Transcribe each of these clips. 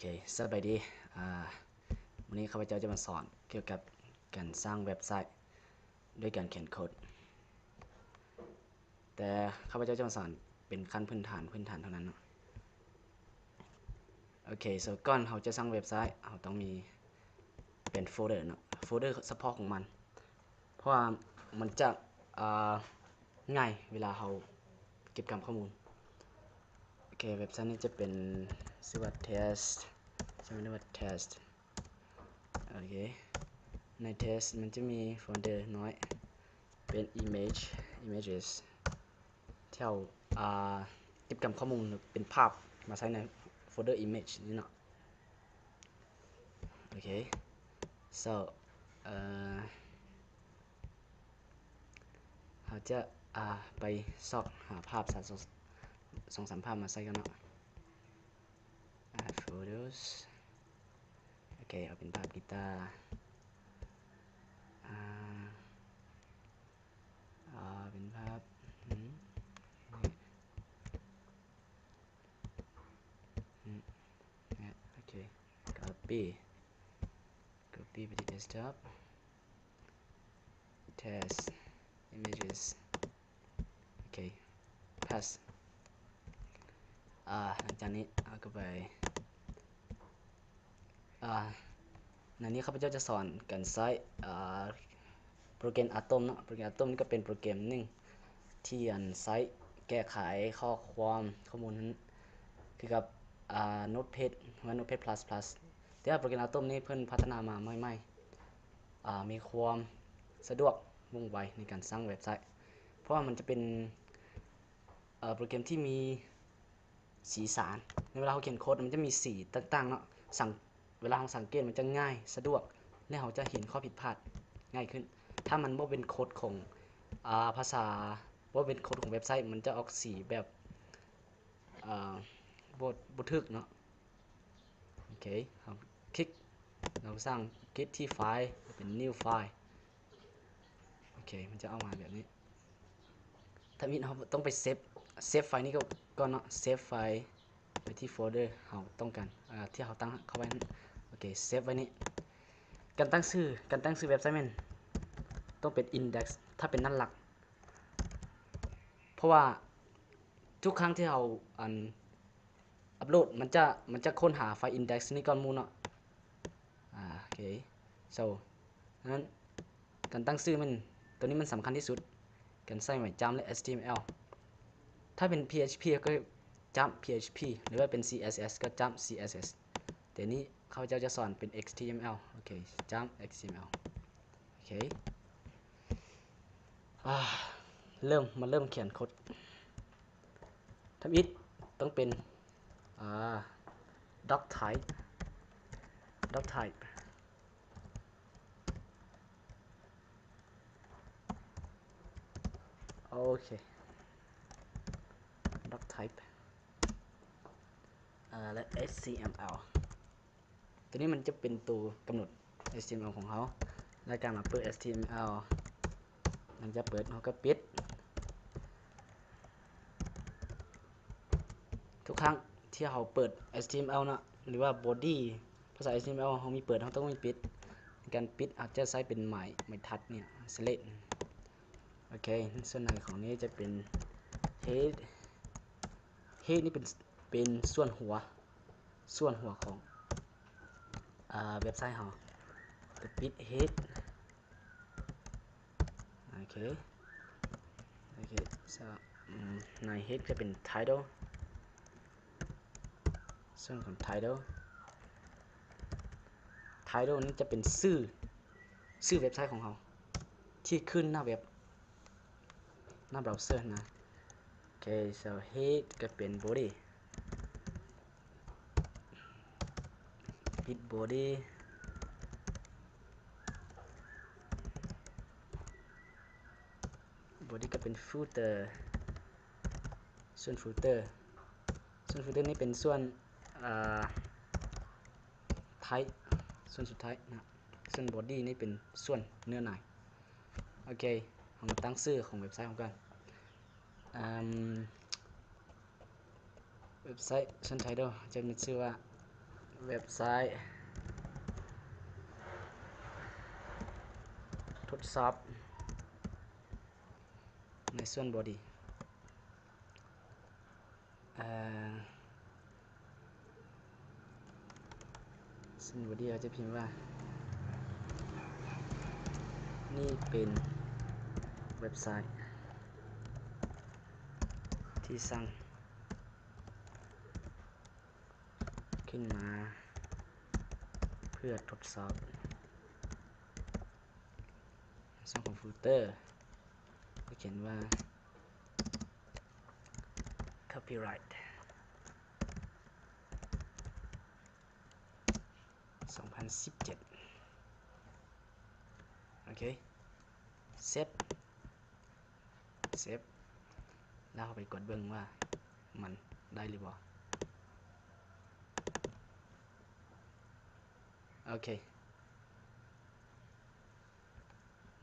ເຄ ສະບາຍດີ. ອາ ມື້ນີ້ຂ້າພະເຈົ້າຈະມາສອນກ່ຽວກັບການສ້າງເວັບໄຊດ້ວຍການຂຽນໂຄດ. ແຕ່ຂ້າພະເຈົ້າຈະມາສອນເປັນຂັ້ນພື້ນຖານ, ພື້ນຖານເທົ່ານັ້ນເນາະ. ໂອເຄ ໂຊ ກ່ອນເຮົາຈະສ້າງເວັບໄຊ ເຮົາຕ້ອງມີເປັນໂຟລເດີເນາະ, ໂຟລເດີສະເພາະຂອງມັນ. ເພາະວ່າມັນຈະ ອາ ງ່າຍເວລາເຮົາເກັບກຳຂໍ້ມູນ. ໂອເຄ ເວັບໄຊນີ້ຈະເປັນ ຊື່ວ່າ ເທສ ຊື່ວ່າ ເທສ. ໂອເຄ ໃນ ເທສ ມັນຈະມີໂຟລເດີນ້ອຍເປັນ image images ທີ່ເຮົາ ອາ ເກັບກຳຂໍ້ມູນເປັນພາບມາໃສ່ໃນໂຟລເດີ image ນີ້ເນາະ. ໂອເຄ ໂຊ ເອີ ເຮົາຈະ ອາ ໄປຊອກຫາພາບສາມ ສອງສາມພາບມາໃສ່ກັນເນາະ. ອາ ໂຟໂຕ້ ໂອເຄ ເອົາເປັນພາບກີຕາ ອາ ເອົາເປັນພາບ ອືມ ນີ້ ອືມ ນີ້ ໂອເຄ ກັອບປີ້ ກັອບປີ້ໄປທີ່ເດັສທັອບ ເທສ images ໂອເຄ ເພສ. ອາ ຫຼັງຈາກນີ້ເຮົາກໍໄປ ອາ ໃນນີ້ຂ້າພະເຈົ້າຈະສອນການໃຊ້ ອາ ໂປຣແກຣມ Atom ເນາະ. ໂປຣແກຣມ Atom ນີ້ກໍເປັນໂປຣແກຣມໜຶ່ງທີ່ ອັນ ໃຊ້ແກ້ໄຂຂໍ້ຄວາມ ຂໍ້ມູນ ຄືກັບ ອາ Notepad ຫຼືວ່າ Notepad Plus Plus. ແຕ່ວ່າໂປຣແກຣມ Atom ນີ້ເພິ່ນພັດທະນາມາໃໝ່ໆ ອາ ມີຄວາມສະດວກວ່ອງໄວໃນການສ້າງເວັບໄຊ ເພາະວ່າມັນຈະເປັນ ເອີ ໂປຣແກຣມທີ່ມີສີສານ. ໃນເວລາເຮົາຂຽນໂຄດ ມັນຈະມີສີຕ່າງໆເນາະ, ສັງ ເວລາເຮົາສັງເກດມັນຈະງ່າຍ ສະດວກ ແລະ ເຮົາຈະເຫັນຂໍ້ຜິດພາດງ່າຍຂຶ້ນ. ຖ້າມັນບໍ່ເປັນໂຄດຂອງ ອາ ພາສາ ບໍ່ເປັນໂຄດຂອງເວັບໄຊ ມັນຈະອອກສີແບບ ອາ ບໍ່ ບໍ່ຖືກເນາະ. ໂອເຄ ເຮົາຄລິກ ເຮົາສ້າງ ຄລິກທີ່ File ເປັນ New File. ໂອເຄ ມັນຈະອອກມາແບບນີ້. ທຳອິດເຮົາຕ້ອງໄປເຊບ ເຊບໄຟລ໌ນີ້ກ່ອນເນາະ, ເຊບໄຟລ໌ໄປທີ່ໂຟລເດີເຮົາຕ້ອງການ ອາ ທີ່ເຮົາຕັ້ງເຂົ້າໄວ້ນັ້ນ. ໂອເຄ ເຊບໄວ້ນີ້. ການຕັ້ງຊື່ ການຕັ້ງຊື່ເວັບໄຊແມ່ນຕ້ອງເປັນ index ຖ້າເປັນໜ້າຫຼັກ ເພາະວ່າທຸກຄັ້ງທີ່ເຮົາ ອັນ ອັບໂຫຼດ ມັນຈະ ມັນຈະຄົ້ນຫາໄຟລ໌ index ນີ້ກ່ອນໝູ່ເນາະ. ອາ ໂອເຄ ໂຊ ສະນັ້ນ ການຕັ້ງຊື່ມັນ ໂຕນີ້ມັນສຳຄັນທີ່ສຸດ, ການໃສ່ໄມ້ຈ້ຳ ແລະ ເອັດທີເອັມແອວ. ຖ້າເປັນ ພີເອັດຊີພີ ກໍຈ້ຳ ພີເອັດຊີພີ ຫຼືວ່າເປັນ ຊີເອັດເອັດ ກໍຈ້ຳ ຊີເອັດເອັດ. ແຕ່ນີ້ຂ້າພະເຈົ້າຈະສອນເປັນ ເອັກທີເອັມແອວ. ໂອເຄ ຈ້ຳ ເອັກທີເອັມແອວ. ໂອເຄ ອາ ເລີ່ມ ມາເລີ່ມຂຽນໂຄດ. ທຳອິດຕ້ອງເປັນ ອາ doc type, doc type. ໂອເຄ doc type ອາ ແລະ ເອັກທີເອັມແອວ. ໂຕນີ້ມັນຈະເປັນໂຕກຳນົດ ເອັກທີເອັມແອວ ຂອງເຮົາ ແລະ ການມາເປີດ ເອັກທີເອັມແອວ. ຫຼັງຈາກເປີດ ເຮົາກໍປິດ. ທຸກຄັ້ງທີ່ເຮົາເປີດ ເອັກທີເອັມແອວ ເນາະ ຫຼືວ່າ body ພາສາ ເອັກທີເອັມແອວ ເຮົາມີເປີດ ເຮົາຕ້ອງມີປິດ. ໃນການປິດ ອາດຈະໃຊ້ເປັນໄມ້ ໄມ້ທັດນີ້ ສະເລດ. ໂອເຄ ສ່ວນໃນຂອງນີ້ຈະເປັນ head, head ນີ້ເປັນ ເປັນສ່ວນຫົວ ສ່ວນຫົວຂອງ ອາ ເວັບໄຊເຮົາ ກໍປິດ head. ໂອເຄ ໂອເຄ ສະ ອືມ ໃນ head ຈະເປັນ title, ສ່ວນຂອງ title, title ນີ້ຈະເປັນຊື່ ຊື່ເວັບໄຊຂອງເຮົາ ທີ່ຂຶ້ນໜ້າເວັບ ໜ້າເບຣາເຊີຫັ້ນນະ. ໂອເຄ ໂຊ head ກໍເປັນ body, ປິດ body, body ກໍເປັນ footer, ສ່ວນ footer, ສ່ວນ footer ນີ້ເປັນສ່ວນ ອາ ທ້າຍ ສ່ວນສຸດທ້າຍນະ. ສ່ວນ body ນີ້ເປັນສ່ວນເນື້ອໃນ. ໂອເຄ ເຮົາມາຕັ້ງຊື່ຂອງເວັບໄຊຂອງເຮົາກ່ອນ. ອາ ເວັບໄຊ ສ່ວນ title ຈະມີຊື່ວ່າ ເວັບໄຊທົດສອບໃນສ່ວນ body ເອີ ເຊັ່ນ body ເຮົາຈະພິມວ່າ ນີ້ເປັນເວັບໄຊທີ່ສ້າງຂຶ້ນມາເພື່ອທົດສອບ. ໃນສ່ວນຂອງຟີວເຕີ ກໍຂຽນວ່າ copyright ສອງພັນສິບເຈັດ ໂອເຄ ເຊບ ເຊບ ແລ້ວເຮົາໄປກວດເບິ່ງວ່າມັນໄດ້ຫຼືບໍ່. ໂອເຄ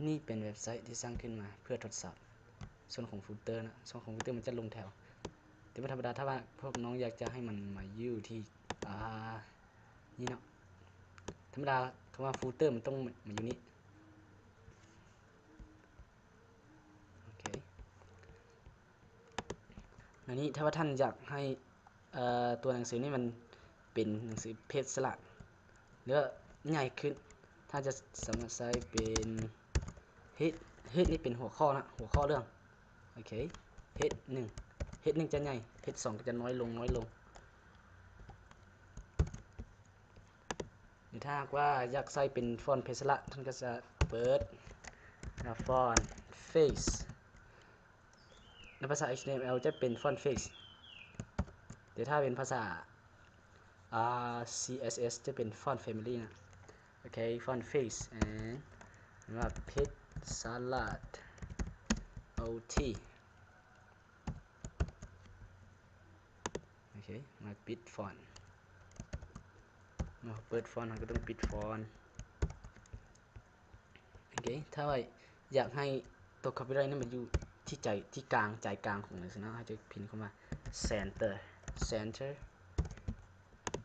ນີ້ເປັນເວັບໄຊທີ່ສ້າງຂຶ້ນມາເພື່ອທົດສອບສ່ວນຂອງຟີວເຕີນະ, ສ່ວນຂອງຟີວເຕີມັນຈະລົງແຖວ ແຕ່ວ່າທຳມະດາ ຖ້າວ່າພວກນ້ອງຢາກຈະໃຫ້ມັນມາຢູ່ທີ່ ອ່າ ນີ້ເນາະ, ທຳມະດາຄຳວ່າຟີວເຕີມັນຕ້ອງມາຢູ່ນີ້. ໂອເຄ ອັນນີ້ຖ້າວ່າທ່ານຢາກໃຫ້ ເອີ ຕົວໜັງສືນີ້ມັນເປັນໜັງສືເພຈສະຫຼາດ ຫຼືວ່າໃຫຍ່ຂຶ້ນ, ທ່ານຈະສາມາດໃຊ້ເປັນ head head ນີ້ເປັນຫົວຂໍ້ນະ, ຫົວຂໍ້ເລື່ອງ. ໂອເຄ head ໜຶ່ງ head ໜຶ່ງຈະໃຫຍ່, head ສອງກໍຈະນ້ອຍລົງ ນ້ອຍລົງ. ຫຼືຖ້າຫາກວ່າຢາກໃສ່ເປັນຟອນເພຈສະຫຼາດ ທ່ານກໍຈະເປີດ font face ໃນພາສາ ເອັກຊ໌ທີເອັມແອລ ຈະເປັນ font face ແຕ່ຖ້າເປັນພາສາ ອ່າ ຊີເອັສເອັສ ຈະເປັນ font family ນະ. ໂອເຄ font face and ເປັນວ່າເພຈສະຫຼາດ ໂອ ທີ ໂອເຄ ມາປິດຟອນ, ເມື່ອເຮົາເປີດຟອນ ເຮົາກໍຕ້ອງປິດຟອນ. ໂອເຄ ຖ້າວ່າຢາກໃຫ້ຕົວ copyright ນີ້ມັນຢູ່ທີ່ໃຈ ທີ່ກາງ ໃຈກາງຂອງໜັງສືເນາະ, ເຮົາຈະພິມຄຳວ່າ center center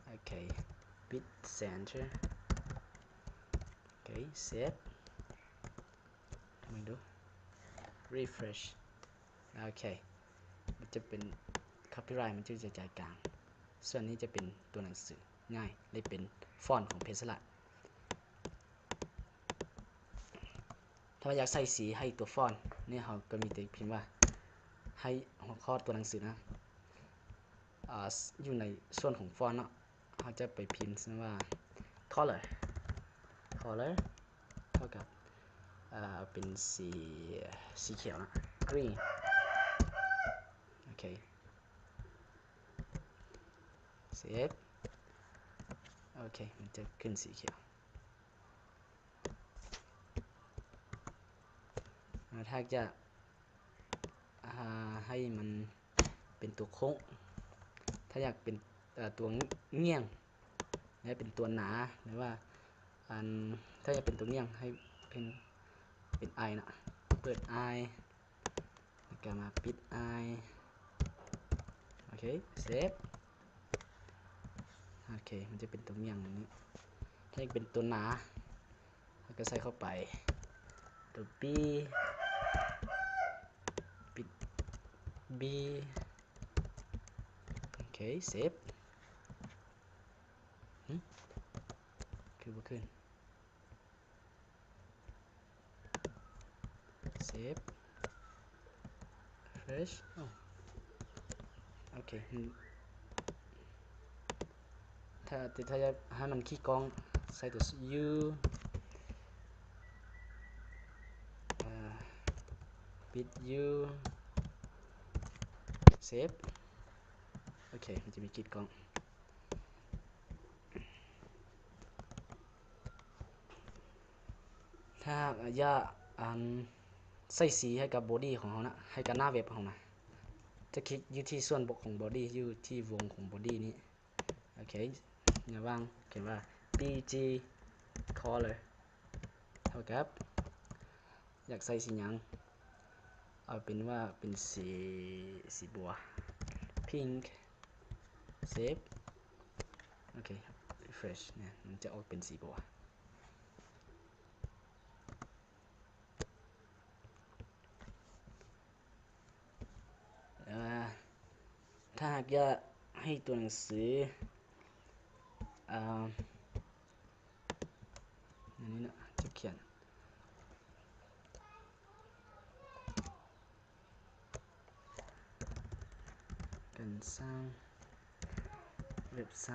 ໂອເຄ ປິດ center ໂອເຄ save ເບິ່ງດູ refresh ໂອເຄ ມັນຈະເປັນ copyright ມັນຈະຢູ່ໃຈກາງ, ສ່ວນນີ້ຈະເປັນຕົວໜັງສືງ່າຍ ແລະ ເປັນຟອນຂອງເພຈສະຫຼາດ. ຖ້າວ່າຢາກໃສ່ສີໃຫ້ຕົວຟອນນີ້ ເຮົາກໍມີແຕ່ພິມວ່າ ໃຫ້ຫົວຂໍ້ຕົວໜັງສືນະ ອ່າ ຢູ່ໃນສ່ວນຂອງຟອນເນາະ, ເຮົາຈະໄປພິມວ່າ color color ເທົ່າກັບ ເອີ ເປັນສີ ສີຂຽວເນາະ green ໂອເຄ save ໂອເຄ ມັນຈະຂຶ້ນສີຂຽວ. ຖ້າຢາກຈະ ອ່າ ໃຫ້ມັນເປັນຕົວໂຄ້ງ, ຖ້າຢາກເປັນ ເອີ ຕົວງ່ຽງ ໃຫ້ເປັນຕົວໜາ ຫຼືວ່າ ອັນ ຖ້າຢາກເປັນຕົວງ່ຽງ ໃຫ້ເປັນ ເປັນ eye ນະ, ເປີດ eye ແລ້ວກໍມາປິດ eye ໂອເຄ save ໂອເຄ ມັນຈະເປັນຕົວຢ່າງນີ້. ຖ້າຢາກເປັນຕົວໜາ ເຮົາກໍໃສ່ເຂົ້າໄປ ຕົວ B ປິດ B ໂອເຄ save ຫຶ ຄືບໍ່ຂຶ້ນ? Save refresh ໂອ້ ໂອເຄ ຖ້າ ແຕ່ຖ້າຢາກໃຫ້ມັນຂີ້ກ້ອງ ໃສ່ຕົວ U ອ່າ ປິດ U save ໂອເຄ ມັນຈະມີຂີ້ກ້ອງ. ຖ້າຢາກ ອັນ ໃສ່ສີໃຫ້ກັບ body ຂອງເຮົານະ ໃຫ້ກັບໜ້າເວັບຂອງເຮົານະ ຈະຄລິກຢູ່ທີ່ສ່ວນຂອງ body ຢູ່ທີ່ວົງຂອງ body ນີ້ ໂອເຄ ລະຫວ່າງຂຽນວ່າ BG color ເທົ່າກັບ ຢາກໃສ່ສີຫຍັງ? ເອົາເປັນວ່າເປັນສີ ສີບົວ pink save ໂອເຄ Refresh ເນຍ ມັນຈະອອກເປັນສີບົວ. ເອີ ຖ້າຫາກຢາກໃຫ້ຕົວໜັງສື ເອີ ອັນນີ້ເນາະ ຈະຂຽນ ການສ້າງເວັບໄຊ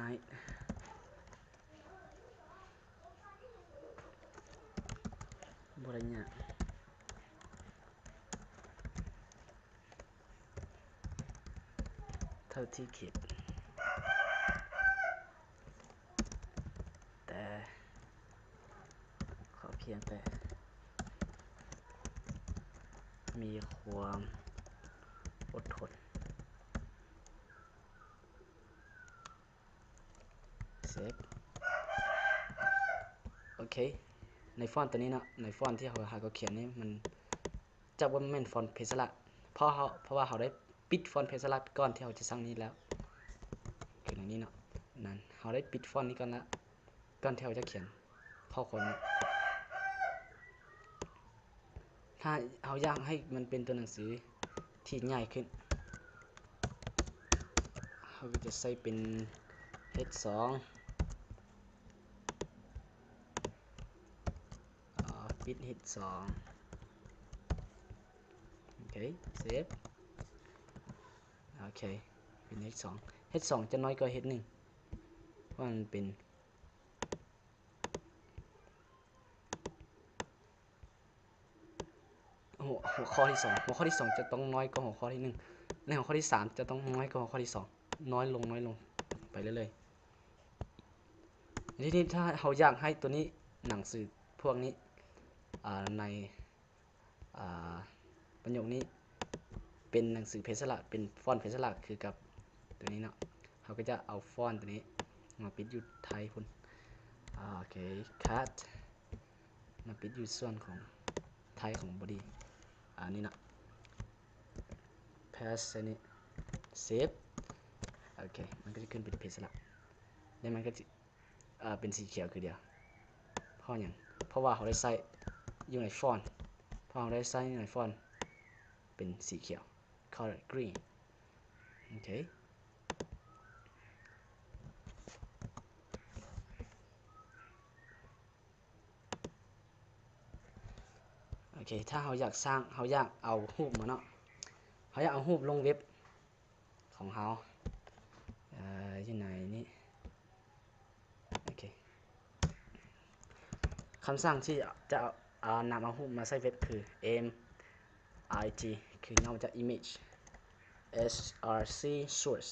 ບໍ່ໄດ້ຍາກເທົ່າທີ່ຄິດ. ແຕ່ຂໍພຽງແຕ່ມີຄວາມອົດທົນ. ເຊບ. ໂອເຄ ໃນຟອນຕົວນີ້ເນາະ ໃນຟອນທີ່ເຮົາຫາກໍຂຽນນີ້ ມັນຈະບໍ່ແມ່ນຟອນເພຊະລະ ເພາະເຮົາ ເພາະວ່າເຮົາໄດ້ປິດຟອນເພຊະລະກ່ອນທີ່ເຮົາຈະສ້າງນີ້ແລ້ວ ຄືອັນນີ້ເນາະ ນັ້ນ ເຮົາໄດ້ປິດຟອນນີ້ກ່ອນລະ ກ່ອນທີ່ເຮົາຈະຂຽນຂໍ້ຄວາມນີ້. ຖ້າເຮົາຢາກໃຫ້ມັນເປັນຕົວໜັງສືທີ່ໃຫຍ່ຂຶ້ນ ເຮົາກໍຈະໃສ່ເປັນ ເອັດສອງ ອາ ປິດ ເອັດສອງ. ໂອເຄ ເຊບ. ໂອເຄ ເປັນ ເອັດສອງ ເອັດສອງ ຈະນ້ອຍກວ່າ ເອັດໜຶ່ງ ເພາະມັນເປັນ ຫົວ ຫົວຂໍ້ທີສອງ ຫົວຂໍ້ທີສອງຈະຕ້ອງນ້ອຍກວ່າຫົວຂໍ້ທີໜຶ່ງ ແລະ ຫົວຂໍ້ທີສາມຈະຕ້ອງນ້ອຍກວ່າຫົວຂໍ້ທີສອງ ນ້ອຍລົງ ນ້ອຍລົງໄປເລື້ອຍໆ. ທີນີ້ຖ້າເຮົາຢາກໃຫ້ຕົວນີ້ ໜັງສືພວກນີ້ ອາ ໃນ ອາ ປະໂຫຍກນີ້ເປັນໜັງສືເພຊະລະ ເປັນຟອນເພຊະລະຄືກັບຕົວນີ້ເນາະ ເຮົາກໍຈະເອົາຟອນຕົວນີ້ມາປິດຢູ່ທ້າຍພຸ້ນ. ໂອເຄ ຄັດ ມາປິດຢູ່ສ່ວນຂອງທ້າຍຂອງ body ອັນນີ້ເນາະ press ໃສ່ນີ້ save. ໂອເຄ ມັນກໍຈະຂຶ້ນເປັນເພຊະລະ ແລ້ວມັນກໍຈະ ເປັນສີຂຽວຄືດຽວ. ເພາະຫຍັງ? ເພາະວ່າເຮົາໄດ້ໃສ່ຢູ່ໃນຟອນ ເພາະເຮົາໄດ້ໃສ່ຢູ່ໃນຟອນເປັນສີຂຽວ color green. ໂອເຄ ໂອເຄ ຖ້າເຮົາຢາກສ້າງ ເຮົາຢາກເອົາຮູບມາເນາະ ເຮົາຢາກເອົາຮູບລົງເວັບຂອງເຮົາ ເອີ ຢູ່ໃນນີ້. ໂອເຄ ຄຳສັ່ງທີ່ຈະ ອາ ນຳເອົາຮູບມາໃສ່ເວັບຄື M I G ຄືຍ່ອມມາຈາກ image S R C source.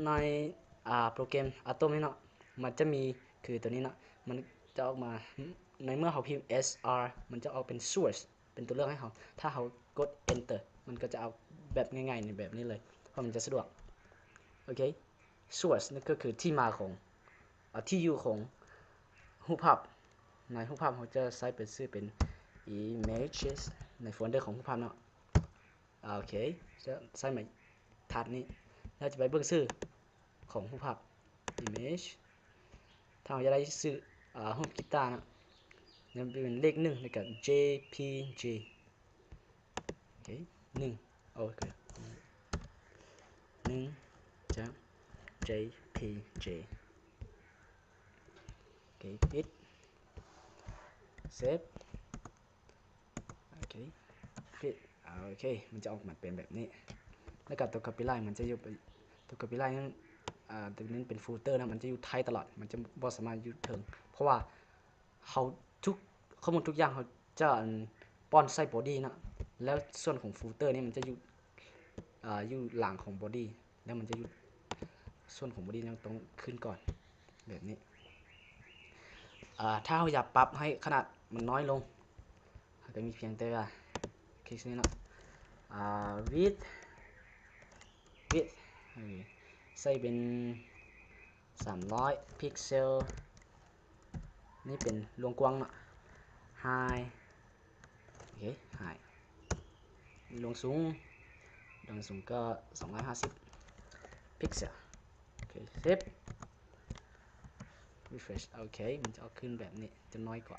ໃນ ອາ ໂປຣແກຣມ Atom ນີ້ເນາະ ມັນຈະມີ ຄືຕົວນີ້ເນາະ ມັນຈະອອກມາ ໃນເມື່ອເຮົາພິມ S R ມັນຈະອອກເປັນ source ເປັນຕົວເລືອກໃຫ້ເຮົາ ຖ້າເຮົາກົດ enter ມັນກໍຈະເອົາແບບງ່າຍໆ ແບບນີ້ເລີຍ ເພາະມັນຈະສະດວກ. ໂອເຄ source ນັ້ນກໍຄືທີ່ມາຂອງ ອາ ທີ່ຢູ່ຂອງຮູບພາບ ໃນຮູບພາບເຮົາຈະໃຊ້ເປັນ ຊື່ເປັນ images ໃນໂຟນເດີຂອງຮູບພາບເນາະ. ໂອເຄ ຈະໃຊ້ໄມ້ທັດນີ້ ແລ້ວຈະໄປເບິ່ງຊື່ຂອງຮູບພາບ image ຖ້າເຮົາຢາກໄດ້ຊື່ ອາ ຮູບກີຕາເນາະ ແລ້ວເປັນເລກໜຶ່ງ ແລ້ວກໍ J P G. ໂອເຄ ໜຶ່ງ ໂອເຄ ໜຶ່ງຈາກ J P G. ໂອເຄ ປິດ save. ໂອເຄ ປິດ ໂອເຄ ມັນຈະອອກມາເປັນແບບນີ້ ແລ້ວກໍຕົວ copyright ມັນຈະຢູ່ ຕົວ copyright ນັ້ນ ອາ ຕົວນີ້ເປັນ footer ນະ ມັນຈະຢູ່ທ້າຍຕະຫຼອດ ມັນຈະບໍ່ສາມາດຢູ່ເທິງ ເພາະວ່າເຮົາ ທຸກ ຂໍ້ມູນທຸກຢ່າງເຮົາຈະ ອັນ ປ້ອນໃສ່ body ເນາະ ແລ້ວສ່ວນຂອງ footer ນີ້ມັນຈະຢູ່ ອາ ຢູ່ຫຼັງຂອງ body ແລ້ວມັນຈະຢູ່ ສ່ວນຂອງ body ຍັງຕ້ອງຂຶ້ນກ່ອນ ແບບນີ້. ອາ ຖ້າເຮົາຢາກປັບໃຫ້ຂະໜາດມັນນ້ອຍລົງ ເຮົາກໍມີພຽງແຕ່ວ່າ ຄລິກນີ້ເນາະ ອາ width width ເອີ ໃສ່ເປັນ ສາມຮ້ອຍພິກເຊວ ນີ້ເປັນລວງກວ້າງເນາະ high ໂອເຄ high ລວງສູງ ລວງສູງກໍສອງຮ້ອຍຫ້າສິບພິກເຊວ. ໂອເຄ save. refresh ໂອເຄ ມັນຈະອອກຄືນແບບນີ້ ຈະນ້ອຍກວ່າ.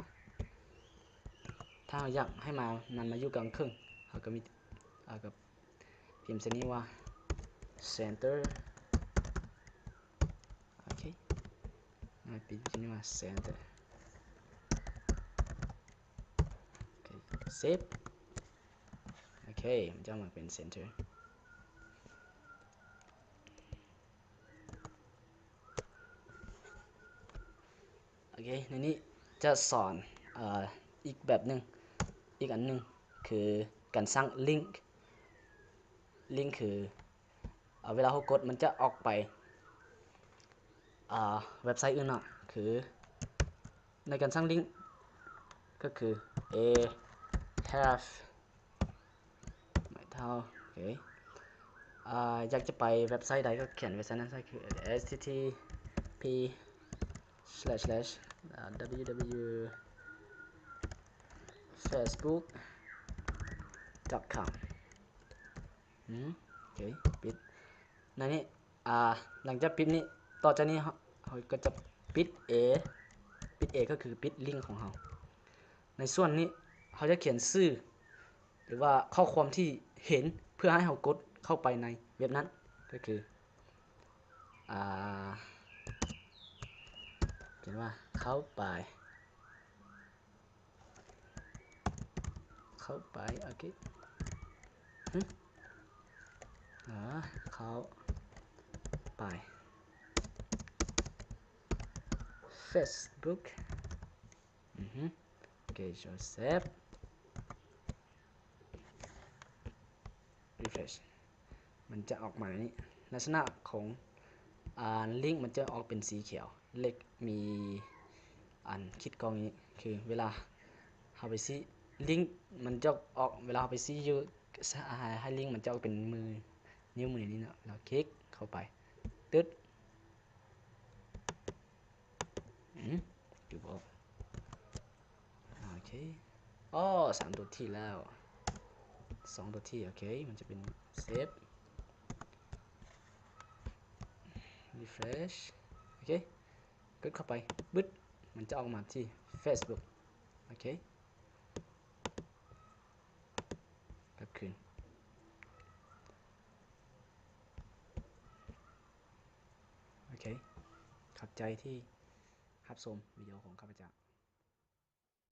ຖ້າເຮົາຢາກໃຫ້ມາ ມັນມາຢູ່ກາງເຄິ່ງ ເຮົາກໍມີ ເຮົາກໍພິມໃສ່ນີ້ວ່າ center ໂອເຄ ແລ້ວປິດໃສ່ນີ້ວ່າ center ໂອເຄ save ໂອເຄ ມັນຈະອອກມາເປັນ center. ໂອເຄ ໃນນີ້ຈະສອນ ເອີ ອີກແບບໜຶ່ງ ອີກອັນໜຶ່ງ ຄືການສ້າງລິ້ງ ລິ້ງຄື ເອີ ເວລາເຮົາກົດມັນຈະອອກໄປ ເອີ ເວັບໄຊອື່ນເນາະ ຄື ໃນການສ້າງລິ້ງກໍຄື a have ໝາຍເທົ່າ ໂອເຄ ອາ ຢາກຈະໄປເວັບໄຊໃດກໍຂຽນເວັບໄຊນັ້ນໃສ່ ຄື http slash slash www facebook dot com ອືມ ໂອເຄ ປິດ ໃນນີ້ ອາ ຫຼັງຈາກປິດນີ້ ຕໍ່ຈາກນີ້ເຮົາ ເຮົາກໍຈະປິດ A ປິດ A ກໍຄືປິດລິ້ງຂອງເຮົາ. ໃນສ່ວນນີ້ເຮົາຈະຂຽນຊື່ ຫຼືວ່າຂໍ້ຄວາມທີ່ເຫັນ ເພື່ອໃຫ້ເຮົາກົດເຂົ້າໄປໃນເວັບນັ້ນ ກໍຄື ອາ ຂຽນວ່າເຂົ້າໄປ ເຂົ້າໄປ ໂອເຄ ຫຶ ອາ ເຂົ້າໄປ Facebook ອືຫຶ ໂອເຄ ໂຊເຊບ refresh ມັນຈະອອກມາແບບນີ້ ລັກສະນະຂອງ ອາ ລິ້ງມັນຈະອອກເປັນສີຂຽວ ເລກ ມີອັນຂີດກ້ອງນີ້ ຄືເວລາເຮົາໄປຊີ້ລິ້ງມັນຈະອອກ ເວລາເຮົາໄປຊີ້ຢູ່ ໃຫ້ ໃຫ້ລິ້ງມັນຈະອອກເປັນມື ນິ້ວມືນີ້ເນາະ ແລ້ວຄລິກເຂົ້າໄປ ຕຶດ ອືມ ຄືບໍ່ອອກ ໂອເຄ ອໍ ສາມຕົວທີແລ້ວ ສອງຕົວທີ ໂອເຄ ມັນຈະເປັນ save refresh ໂອເຄ ກົດເຂົ້າໄປ ບຶດ ມັນຈະອອກມາທີ່ Facebook ໂອເຄ ກັບຄືນ ໂອເຄ ຂອບໃຈທີ່ຮັບຊົມວິດີໂອຂອງຂ້າພະເຈົ້າ.